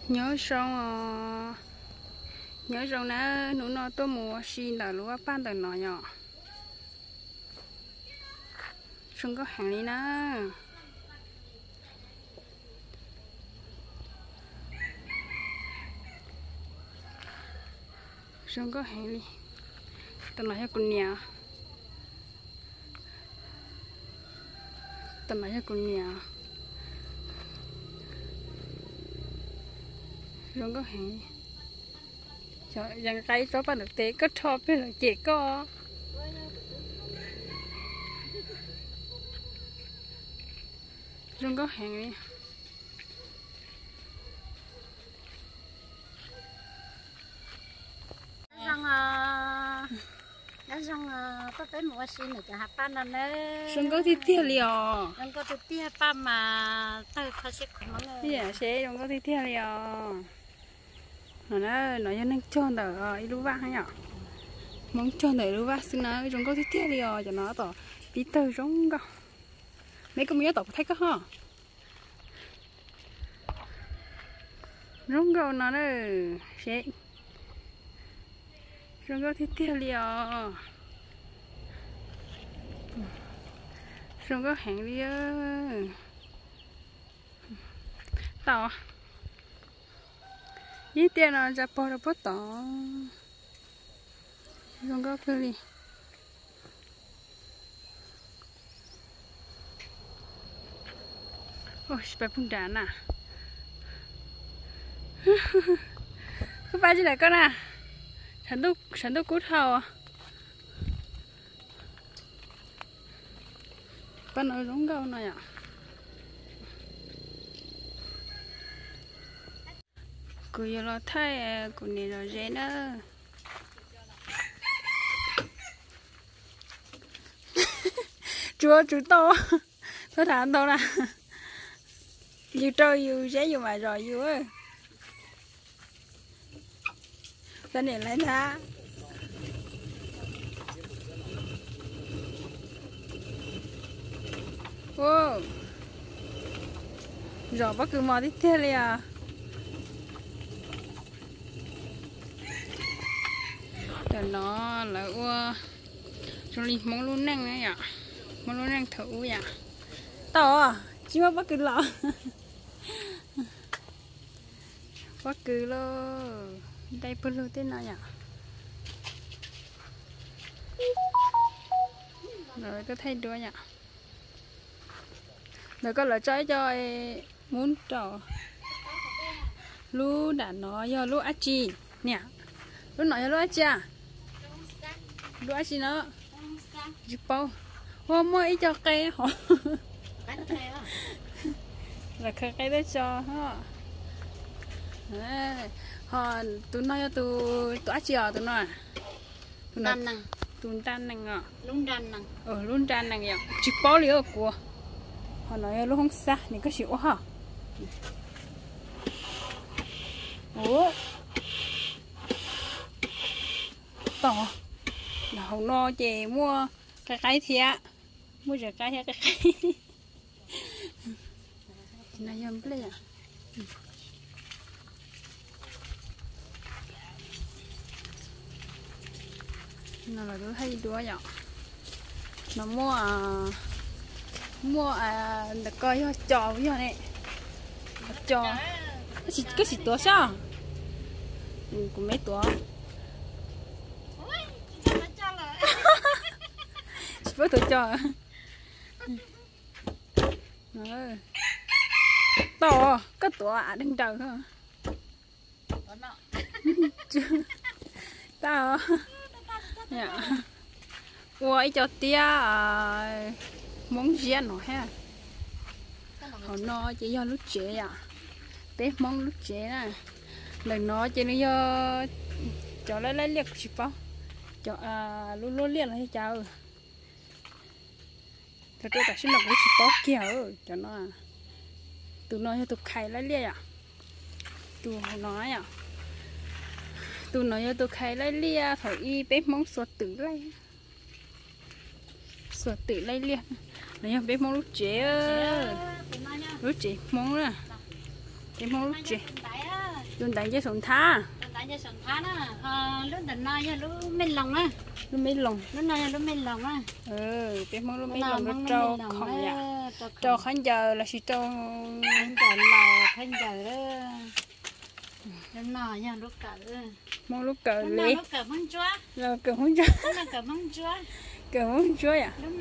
Nyob zoo os, nyob zoo na, hnub no tuaj mus ua si ntawm lub vaj paj ntawm no yom. Zoo nkauj heev li na. Zoo nkauj heev li. Tus no yog kuv niam. Tus no yog kuv niam. Zoo nkauj heev. Yees nqa tsob paj ntawm tes koj rho pem lawm cem koj. Zoo nkauj heev li. Zoo nkauj tiag tiag li os. Seb zoo nkauj tiag tiag li os. No na, no yog neeg cog ntawm ib lub vaj yom. Hmoob cog ntawm ib lub vaj xwb na, zoo nkauj tiag tiag li os. Cov no tom pib tawg zoo nkauj. Me koj mus nyob tom kuv thaij koj ho. Zoo nkauj no na, seb. Zoo nkauj tiag tiag li os. Zoo nkauj heev li. Tau. Ib tiaj no tsa pog rau puag tod. Zoo nkauj kawg li. Tsis pais puag nrad na. Koj pab tsis lawm koj na. Sab ntuj kub dhau. Pab no zoo nkauj no yom. Kuv yuav los thaij kuv niam zom zeb na. Tsuav tsuv tau. Txhob tham ntau na. Yus rau yus zeb yus mam zom yus. Txhob niam laiv ntag. Zom pob kws mos tiag tiag li os. Tam no lawv ua zoo li Hmoob lub neej na yom, Hmoob lub neej thaum ub yom. Tau, tsis muaj pob kws los. Pob kws lauj, dai pawg lug tej no yom. Lawv tuaj thaij duab yom. Ntawd koj lawv tso ib co mub rau. Lub nram no yog lub dab tsi niam? Lub no yog lub dab tsi a? Lub dab tsi no? Tsis paub. Ua muaj ib co qe hov. Lawv khaws qe tuaj tso. Ho tus no yog tus, tus dab tsi os tus no? Tus nra nees os. Lub nra nees yom, tsis paub li os kuv. Ho no yog lub hoob xab, nws koj sim ua ho. Tau, hauv no ces muaj qe qaib thiab, muaj zes qaib thiab qe qaib. No yog nplej. No los lub thaij duab yom. No muaj, muaj ntawm ko yog cos yog ne. Cos. Koj sim tuav saib. Kuv me tuav. Tsis paub tuav cos. Tau, koj tuav av deeg daws. Tau. Ua ib co tiab Hmoob ziab no thiab. Hauv no ces yog lub tsev yom, peb Hmoob lub tsev na. Ntawm no ces nws yog cov laib laib liaj kuv tsis paub, cov lub luaj liaj los yog cas. Thaum rau tam sim no kuv tsis paub kiag cov no. Tus no yog tus khais laib liaj yom. Tus hauv no yom. Tus no yog tus khais laib liaj thaum ub peb Hmoob xuas twm laij. Xuas twm laij liaj. No yog peb Hmoob lub tsev. Lub tsev Hmoob na. Peb Hmoob lub tsev. Tus ntawd nce saum nthab. Tus ntawd nce saum nthab na. Lub ntawm no yog lub me loos na. Lub me loos. Lub no yog lub me loos na. Peb Hmoob lub me loos rau rau khoom yom. Rau khaub ncaws los sis rau khaub ncaws los khaub ncaws. Lub no yog lub kawm. Hmoob lub kawm li. Kawm Hmoob Ntsuab. Kawm Hmoob Ntsuab yom. Kawm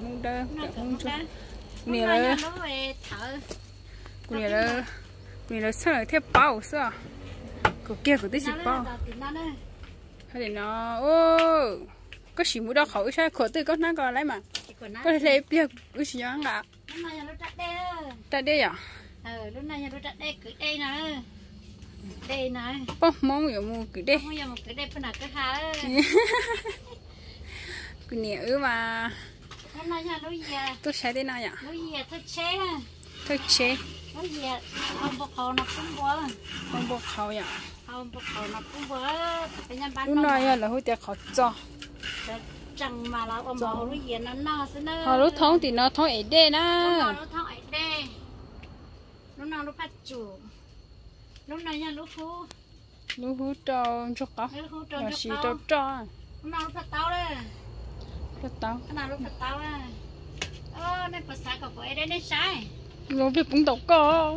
Hmoob Dawb, kawm Hmoob Ntsuab. Kuv niam lawv, kuv niam lawv txhawj lawv thiaj paub xwb os. Kuv kiag kuv twb tsis paub. Hais tias no, koj sim mus rau qhov wb saib khuam twg koj hnab ko lawm mas. Koj hle ib pliag wb tsis nyob nqa. Raj dej yom. Poj Hmoob yuav mus kwv dej. Kuv niam wb mas tuaj saib tej no yom. Thawj tsheb. Npua qhauv yom. Lub no yog lawv hu tias qhov txos. Ho lub thoob tim no thoob ev dej na. Lub hub rau ntsuag qaub los sis rau roj. Rau taub. Los peb poob ntaus koj.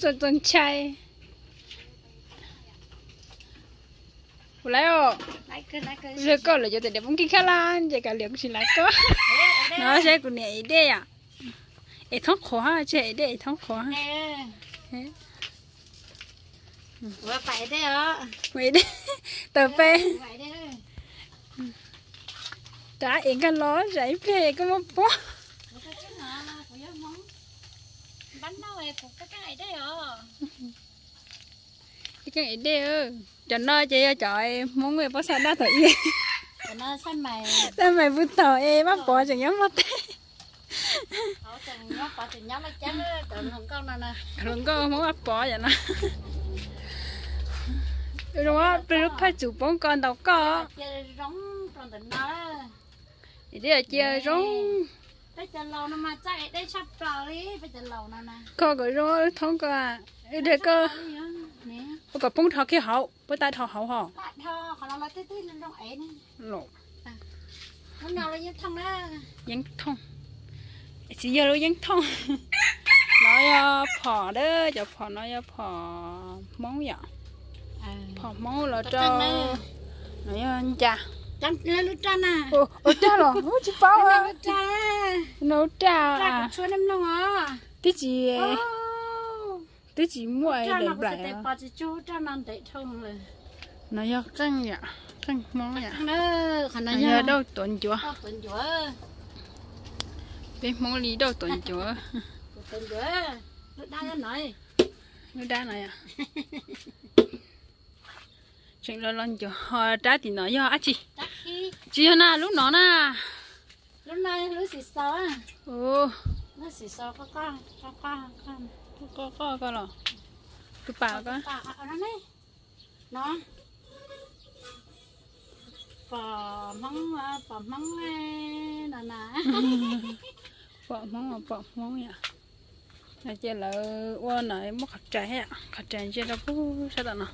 Txaus txaus ntshai. Kuv laiv os. Kuv yog koj lawm cov tias poob kib khab laj ces kav liam kuv tsis laiv koj. No saib kuv niam ev dej yom. Ev thoob qhuav, tsis ev dej ev thoob qhuav. Ev dej tawm peb. Rov ev nkag los tsam ib pliag koj muab puab. Ib keej ev dej, cov no ces yog cov Hmoob pob xav daj thaum ub. Xav mais pw thaum es Vaj Pov tseem nyob Nplog teb. Hluas nkauj Hmoob Vaj Pov yom no. Zoo peb lub phaj tsum poob ko ntaus koj. Ev dej cia zoo. Koj kom zoo lub thoob ko, ib pliag koj ua kom poob dhau kiag hauv, puab tab dhau hauv hos. Yeeb thooj, tsis yog lub yeeb thooj. No yog phom dab, cov phom no yog phom Hmoob yom. Phom Hmoob los rau, no yog ncas. Ua raj los tsis paub. No raj, twb tsis, twb tsis muaj daim nplaim. No yog qeej yom, qeej Hmoob yom. No yog dauj tuav ncuav. Peb Hmoob li dauj tuav ncuav. Lub dab no yom. Tseem los los ncuav ho rab tim no yog dab tsi? Tsis yog na, lub no na. Qoj qoj ko los, tus pas ko. Pom Hmoob, pom Hmoob no na. Pom Hmoob, pom Hmoob yom. Ces lawv ua no muab qhov rais, qhov rais ntsia rau pug sab tom no.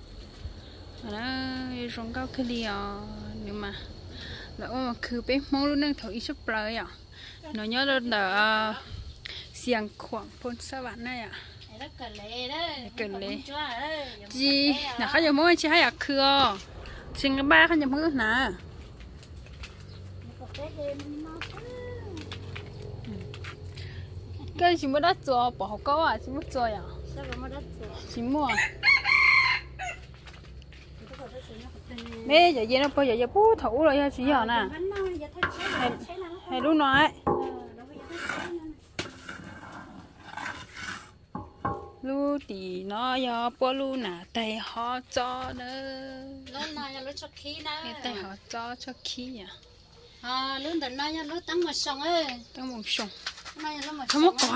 Zoo nkauj kawg li os nws mas. Lawv ua mus khwv peb Hmoob lub neej thaum ub tshaj plaws yom. Nws nyob rau ntawm Xiav Khuam, Phoos Xab Vam na yom. Kawm le, tsis nram qab yog Hmoob tsis haj yam khwv os. Tsis nqa npaj qab yog Hmoob hnav. Koj tsis muaj dab txuas pov hauv koj, tsis muaj txuas yom? Tsis muaj. Meb cov yias no puas yog yias pub thaum ub los yog tsis yog na? Hais lub no. Lub tim no yog puab lub nas taig hov txob na. Taig hov txob tshoj khib yom. Teeb moo soos. Txhob muab kov,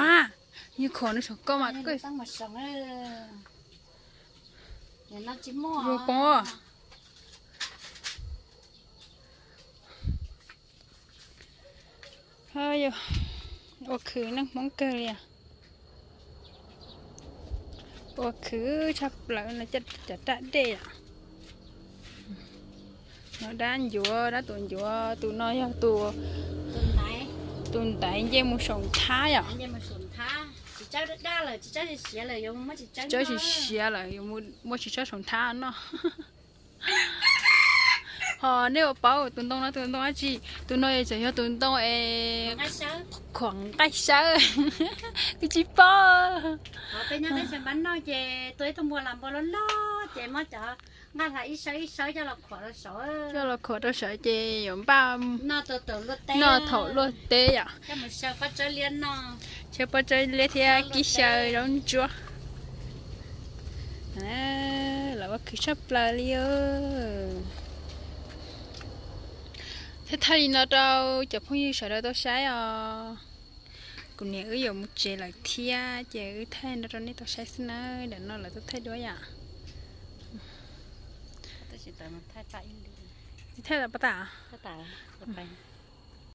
yog kov nws saum koj mas. Ua khwv neeg Hmoob kawg li os. Ua khwv tshaj plaws no cov raj dej os. No dab ncuav, dab tuam ncuav, tus no yog tus, tus ntaiv nce mus saum nthab yom. Tsis txawb siav lawm, muab tsis txawb saum nthab noj. Ho nej ua paub tus ntoo no tus ntoo dab tsi? Tus no txawm yog tus ntoo es khuam nqaij sawb. Kuv tsis paub. Noj ces tua ib tug npua las npua loj loj ces muab cov nqaij hla ib sawb ib sawb coj los khuam rau saum, coj los khuam rau saum ces yuav npaj noj thaum luaj teb yom. Xyaw pob tsaib liab thiab kib xyaw zaub ntsuab. Lawv ua khwv tshaj plaws li. Thiab thaij li no rau cov phooj ywg sawv daws tau saib os. Kuv niam wb yuav mus tsev lawm thiab ces wb thaij no rau nej tau saib xwb nawb. Ntawm no lawv tuaj thaij duab yom. Thaij tau pob tas.